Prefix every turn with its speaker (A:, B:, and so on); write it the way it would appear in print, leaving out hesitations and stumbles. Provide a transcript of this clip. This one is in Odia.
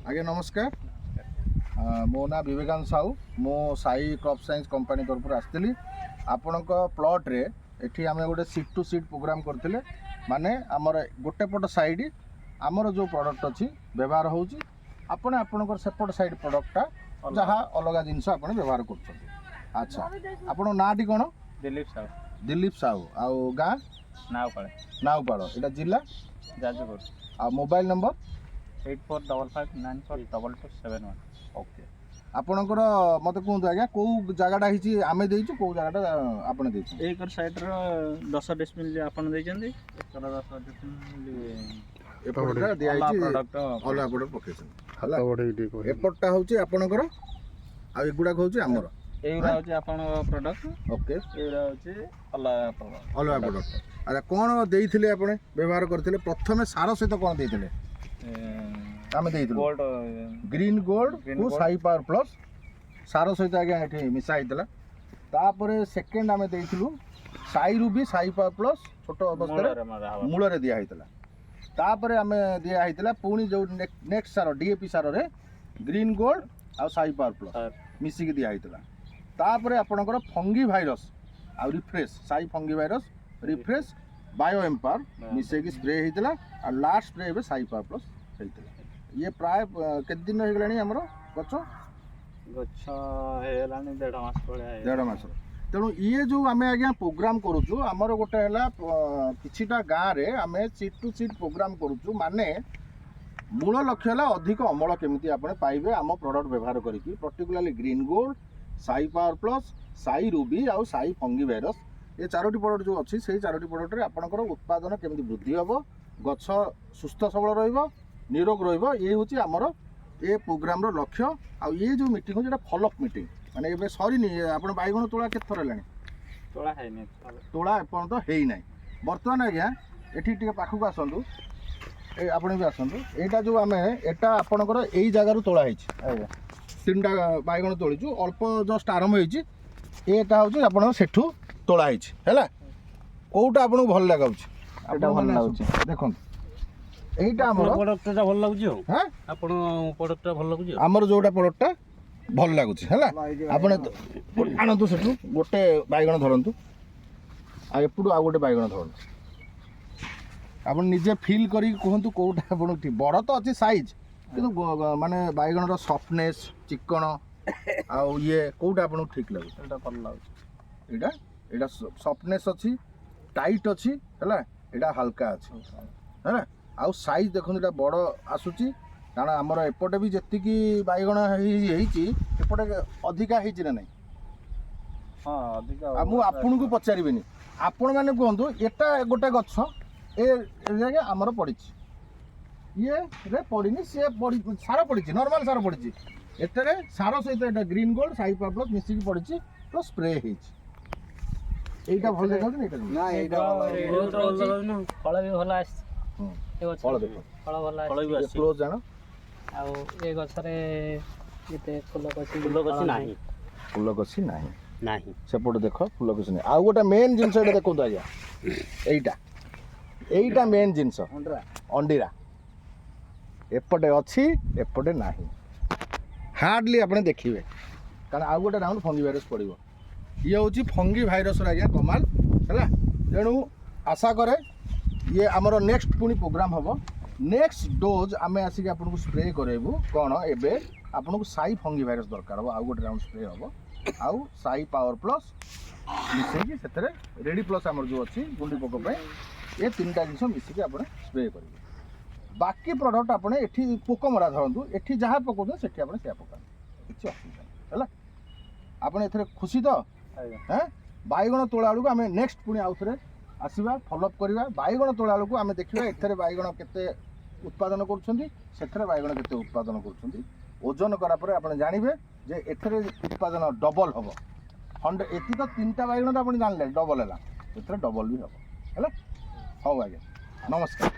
A: ଆଜ୍ଞା ନମସ୍କାର। ମୋ ନାଁ ବିବେକାନନ୍ଦ ସାହୁ। ମୁଁ ସାଇ କ୍ରପ୍ ସାଇନ୍ସ କମ୍ପାନୀ ତରଫରୁ ଆସିଥିଲି। ଆପଣଙ୍କ ପ୍ଲଟ୍ରେ ଏଠି ଆମେ ଗୋଟେ ସିଡ୍ ଟୁ ସିଡ୍ ପ୍ରୋଗ୍ରାମ୍ କରିଥିଲେ। ମାନେ ଆମର ଗୋଟେ ପଟ ସାଇଡ଼୍ ଆମର ଯେଉଁ ପ୍ରଡ଼କ୍ଟ ଅଛି ବ୍ୟବହାର ହେଉଛି, ଆପଣ ଆପଣଙ୍କର ସେପଟ ସାଇଡ଼୍ ପ୍ରଡ଼କ୍ଟଟା ଯାହା ଅଲଗା ଜିନିଷ ଆପଣ ବ୍ୟବହାର କରୁଛନ୍ତି। ଆଚ୍ଛା, ଆପଣଙ୍କ ନାଁଟି କ'ଣ?
B: ଦିଲ୍ଲୀପ ସାହୁ।
A: ଦିଲ୍ଲୀପ ସାହୁ। ଆଉ ଗାଁ?
B: ନାଉପାଳ।
A: ନାଉପାଳ, ଏଇଟା ଜିଲ୍ଲା?
B: ଯାଜପୁର।
A: ଆଉ ମୋବାଇଲ ନମ୍ବର?
B: 8455942271।
A: ଓକେ। ଆପଣଙ୍କର ମୋତେ କୁହନ୍ତୁ ଆଜ୍ଞା, କେଉଁ ଜାଗାଟା ହେଇଛି ଆମେ ଦେଇଛୁ, କେଉଁ ଜାଗାଟା ଆପଣ ଦେଇଛନ୍ତି?
B: ଏକର ସାଇଡ଼ର 10 ଡିସମିଲ୍ ଆପଣ ଦେଇଛନ୍ତି, ଏକର 10 ଡିସମିଲ୍
A: ଏପଟଟା ଦିଆହେଇଛି।
B: ପ୍ରଡକ୍ଟ।
A: ଅଲଗା ପଟ ପକେଇଛନ୍ତି, ହେଲା।
C: ହାତ ବଢ଼େଇକି ଟିକେ କହିବେ।
A: ଏପଟଟା ହେଉଛି ଆପଣଙ୍କର ଆଉ ଏଗୁଡ଼ାକ ହେଉଛି ଆମର।
B: ଏଇଗୁଡ଼ା ହେଉଛି ଆପଣଙ୍କ ପ୍ରଡକ୍ଟ। ଏଇଗୁଡ଼ା ହେଉଛି ଅଲଗା ପ୍ରଡକ୍ଟ।
A: ଅଲଗା ପ୍ରଡ଼କ୍ଟ। ଆଚ୍ଛା, କ'ଣ ଦେଇଥିଲେ ଆପଣ ବ୍ୟବହାର କରିଥିଲେ? ପ୍ରଥମେ ସାର ସହିତ କ'ଣ ଦେଇଥିଲେ ଆମେ ଦେଇଥିଲୁ?
B: ଗୋଲ୍ଡ।
A: ଗ୍ରୀନ୍ ଗୋଲ୍ଡ
B: Green
A: କୁ
B: Gold।
A: Sai power plus ସାର ସହିତ ଆଜ୍ଞା ଏଠି ମିଶା ହେଇଥିଲା। ତାପରେ ସେକେଣ୍ଡ ଆମେ ଦେଇଥିଲୁ Sai ruby, Sai power plus ଛୋଟ ଅବସ୍ଥାରେ
B: ମୂଳରେ ମରା ହବ।
A: ମୂଳରେ ଦିଆ ହେଇଥିଲା। ତାପରେ ଆମେ ଦିଆ ହେଇଥିଲା ପୁଣି ଯେଉଁ ନେକ୍ସଟ ସାର, ଡିଏପି ସାରରେ ଗ୍ରୀନ୍ ଗୋଲ୍ଡ ଆଉ ସାଇ ପାୱାର ପ୍ଲସ୍ ମିଶିକି ଦିଆ ହେଇଥିଲା। ତାପରେ ଆପଣଙ୍କର ଫଙ୍ଗି ଭାଇରସ୍ ଆଉ refresh, Sai ଫଙ୍ଗି virus, refresh, bio empower ମିଶେଇକି ସ୍ପ୍ରେ ହେଇଥିଲା। ଆଉ ଲାଷ୍ଟ ସ୍ପ୍ରେ ଏବେ ସାଇ ପାୱାର ପ୍ଲସ୍ ହେଇଥିଲା। ଇଏ ପ୍ରାୟ କେତେ ଦିନ ହେଇଗଲାଣି ଆମର ଗଛ?
B: ଗଛ ହେଇଗଲାଣି ଦେଢ଼ ମାସ ଭଳିଆ ହେଇଗଲାଣି।
A: ଦେଢ଼ ମାସର। ତେଣୁ ଇଏ ଯେଉଁ ଆମେ ଆଜ୍ଞା ପ୍ରୋଗ୍ରାମ୍ କରୁଛୁ, ଆମର ଗୋଟେ ହେଲା କିଛିଟା ଗାଁରେ ଆମେ ସିଡ୍ ଟୁ ସିଡ୍ ପ୍ରୋଗ୍ରାମ୍ କରୁଛୁ। ମାନେ ମୂଳ ଲକ୍ଷ୍ୟ ହେଲା ଅଧିକ ଅମଳ କେମିତି ଆପଣ ପାଇବେ ଆମ ପ୍ରଡ଼କ୍ଟ ବ୍ୟବହାର କରିକି, particularly green gold, Sai power plus, Sai ruby ଆଉ ସାଇ ଫଙ୍ଗି ଭାଇରସ୍। ଏ ଚାରୋଟି ପ୍ରଡ଼କ୍ଟ ଯେଉଁ ଅଛି, ସେଇ ଚାରୋଟି ପ୍ରଡ଼କ୍ଟରେ ଆପଣଙ୍କର ଉତ୍ପାଦନ କେମିତି ବୃଦ୍ଧି ହେବ, ଗଛ ସୁସ୍ଥ ସବଳ ରହିବ, ନିରୋଗ ରହିବ, ଇଏ ହେଉଛି ଆମର ଏ ପ୍ରୋଗ୍ରାମର ଲକ୍ଷ୍ୟ। ଆଉ ଇଏ ଯେଉଁ ମିଟିଂ ହେଉଛି, ଏଇଟା ଫଲୋଅପ୍ ମିଟିଂ। ମାନେ ଏବେ ସରିନି। ଆପଣ ବାଇଗଣ ତୋଳା କେତେ ଥର ହେଲାଣି?
B: ତୋଳା ହେଇନି।
A: ତୋଳା ଏପର୍ଯ୍ୟନ୍ତ ହେଇନାହିଁ। ବର୍ତ୍ତମାନ ଆଜ୍ଞା ଏଠି ଟିକେ ପାଖକୁ ଆସନ୍ତୁ, ଏ ଆପଣ ବି ଆସନ୍ତୁ। ଏଇଟା ଯେଉଁ ଆମେ, ଏଇଟା ଆପଣଙ୍କର ଏଇ ଜାଗାରୁ ତୋଳା ହେଇଛି। ତିନିଟା ବାଇଗଣ ତୋଳିଛୁ, ଅଳ୍ପ ଜଷ୍ଟ ଆରମ୍ଭ ହେଇଛି। ଏଇଟା ହେଉଛି ଆପଣଙ୍କ ସେଠୁ ତୋଳା ହେଇଛି, ହେଲା। କୋଉଟା ଆପଣଙ୍କୁ ଭଲ ଲାଗୁଛି?
B: ଏଇଟା ଭଲ
A: ଆପଣମାନେ
B: ଲାଗୁଛି।
A: ଆସନ୍ତୁ, ଦେଖନ୍ତୁ, ଏଇଟା ଆମର
D: ପ୍ରଡକ୍ଟଟା ଭଲ ଲାଗୁଛି ଆଉ
A: ହଁ।
D: ଆପଣ ପ୍ରଡକ୍ଟଟା ଭଲ ଲାଗୁଛି ଆଉ
A: ଆମର ଯୋଉଟା ପ୍ରଡ଼କ୍ଟଟା ଭଲ ଲାଗୁଛି, ହେଲା। ଆପଣ ଆଣନ୍ତୁ, ସେଠୁ ଗୋଟେ ବାଇଗଣ ଧରନ୍ତୁ ଆଉ ଏପଟୁ ଆଉ ଗୋଟେ ବାଇଗଣ ଧରନ୍ତୁ। ଆପଣ ନିଜେ ଫିଲ୍ କରିକି କୁହନ୍ତୁ କେଉଁଟା ଆପଣଙ୍କୁ ଠିକ୍। ବଡ଼ ତ ଅଛି ସାଇଜ୍, କିନ୍ତୁ ମାନେ ବାଇଗଣର ସଫ୍ଟନେସ୍, ଚିକଣ ଆଉ ଇଏ କେଉଁଟା ଆପଣଙ୍କୁ ଠିକ୍ ଲାଗୁଛି?
B: ଏଇଟା ଭଲ ଲାଗୁଛି।
A: ଏଇଟା ସଫ୍ଟନେସ୍ ଅଛି, ଟାଇଟ୍ ଅଛି, ହେଲା। ଏଇଟା ହାଲକା ଅଛି, ହେଲା। ଆଉ ସାଇଜ୍ ଦେଖନ୍ତୁ, ଏଇଟା ବଡ଼ ଆସୁଛି। କାରଣ ଆମର ଏପଟେ ବି ଯେତିକି ବାଇଗଣ ହେଇଛି, ଏପଟେ ଅଧିକା ହେଇଛି ନା ନାହିଁ?
B: ହଁ, ଅଧିକା।
A: ଆଉ ମୁଁ ଆପଣଙ୍କୁ ପଚାରିବିନି, ଆପଣମାନେ କୁହନ୍ତୁ। ଏଟା ଗୋଟେ ଗଛ, ଏ ଜାଗା ଆମର ପଡ଼ିଛି, ଇଏରେ ପଡ଼ିନି। ସିଏ ପଡ଼ି ସାର ପଡ଼ିଛି, ନର୍ମାଲ ସାର ପଡ଼ିଛି। ଏଥିରେ ସାର ସହିତ ଏଇଟା green gold, Sai power plus ମିଶିକି ପଡ଼ିଛି, ପ୍ଲସ୍ ସ୍ପ୍ରେ ହେଇଛି। ଏଇଟା ଭଲ ଦେଖାଯାଉଛି ନା ଏଇଟା?
C: ନା, ଏଇଟା ଭଲ।
E: ଗ୍ରୋଥ ରହୁଛି, ଫଳ ବି ଭଲ ଆସିଛି ଏ ଗଛ।
A: ଫଳ ଦେଖ।
E: ଫଳ ଭଲ
D: ଫଳ
E: ଆସିଛି।
D: ବି ଆସିଛି।
A: କ୍ଲୋଜ୍ ଜାଣ।
E: ଆଉ ଏ ଗଛରେ ଏତେ ଫୁଲ କଷି
D: ଫୁଲ କଷି ନାହିଁ।
A: ଫୁଲ କଷି ନାହିଁ।
D: ନାହିଁ।
A: ସେପଟେ ଦେଖ, ଫୁଲ କଷି ନାହିଁ। ଆଉ ଗୋଟେ ମେନ୍ ଜିନିଷ ଏଇଟା ଦେଖନ୍ତୁ ଆଜ୍ଞା, ଏଇଟା ମେନ୍ ଜିନିଷ, ଅଣ୍ଡିରା ଏପଟେ ଅଛି, ଏପଟେ ନାହିଁ। ହାର୍ଡ଼ଲି ଆପଣ ଦେଖିବେ, କାରଣ ଆଉ ଗୋଟେ ରାଉଣ୍ଡ ଫଙ୍ଗି ଭାଇରସ୍ ପଡ଼ିବ। ଇଏ ହେଉଛି ଫଙ୍ଗି ଭାଇରସ୍ର ଆଜ୍ଞା କମାଲ, ହେଲା। ତେଣୁ ଆଶା କରେ ଇଏ ଆମର ନେକ୍ସଟ ପୁଣି ପ୍ରୋଗ୍ରାମ୍ ହେବ। ନେକ୍ସଟ ଡୋଜ୍ ଆମେ ଆସିକି ଆପଣଙ୍କୁ ସ୍ପ୍ରେ କରାଇବୁ। କ'ଣ ଏବେ ଆପଣଙ୍କୁ ସାଇ ଫଙ୍ଗି ଭାଇରସ୍ ଦରକାର ହେବ, ଆଉ ଗୋଟେ ରାଉଣ୍ଡ ସ୍ପ୍ରେ ହେବ। ଆଉ ସାଇ ପାୱାର ପ୍ଲସ୍ ମିଶେଇକି ସେଥିରେ ରେଡ଼ି ପ୍ଲସ୍ ଆମର ଯେଉଁ ଅଛି ଗୁଣ୍ଡି ପୋକ ପାଇଁ, ଏ ତିନିଟା ଜିନିଷ ମିଶିକି ଆପଣ ସ୍ପ୍ରେ କରିବେ। ବାକି ପ୍ରଡ଼କ୍ଟ ଆପଣ ଏଠି ପୋକ ମରା ଧରନ୍ତୁ, ଏଠି ଯାହା ପକାଉଛନ୍ତି ସେଠି ଆପଣ ସେୟା ପକାନ୍ତୁ, କିଛି ଅସୁବିଧା ନାହିଁ, ହେଲା। ଆପଣ ଏଥିରେ ଖୁସି ତ?
B: ଆଜ୍ଞା।
A: ହେଁ, ବାଇଗଣ ତୋଳା ବେଳକୁ ଆମେ ନେକ୍ସଟ ପୁଣି ଆଉ ଥରେ ଆସିବା, ଫଲୋଅପ୍ କରିବା। ବାଇଗଣ ତୋଳା ବେଳକୁ ଆମେ ଦେଖିବା ଏଥିରେ ବାଇଗଣ କେତେ ଉତ୍ପାଦନ କରୁଛନ୍ତି, ସେଥିରେ ବାଇଗଣ କେତେ ଉତ୍ପାଦନ କରୁଛନ୍ତି। ଓଜନ କଲା ପରେ ଆପଣ ଜାଣିବେ ଯେ ଏଥିରେ ଉତ୍ପାଦନ ଡବଲ୍ ହେବ। ହଣ୍ଡ୍ରେଡ଼ ଏଠି ତ ତିନିଟା ବାଇଗଣ ତ ଆପଣ ଜାଣିଲେ ଡବଲ୍ ହେଲା, ଏଥିରେ ଡବଲ୍ ବି ହେବ, ହେଲା। ହଉ ଆଜ୍ଞା, ନମସ୍କାର।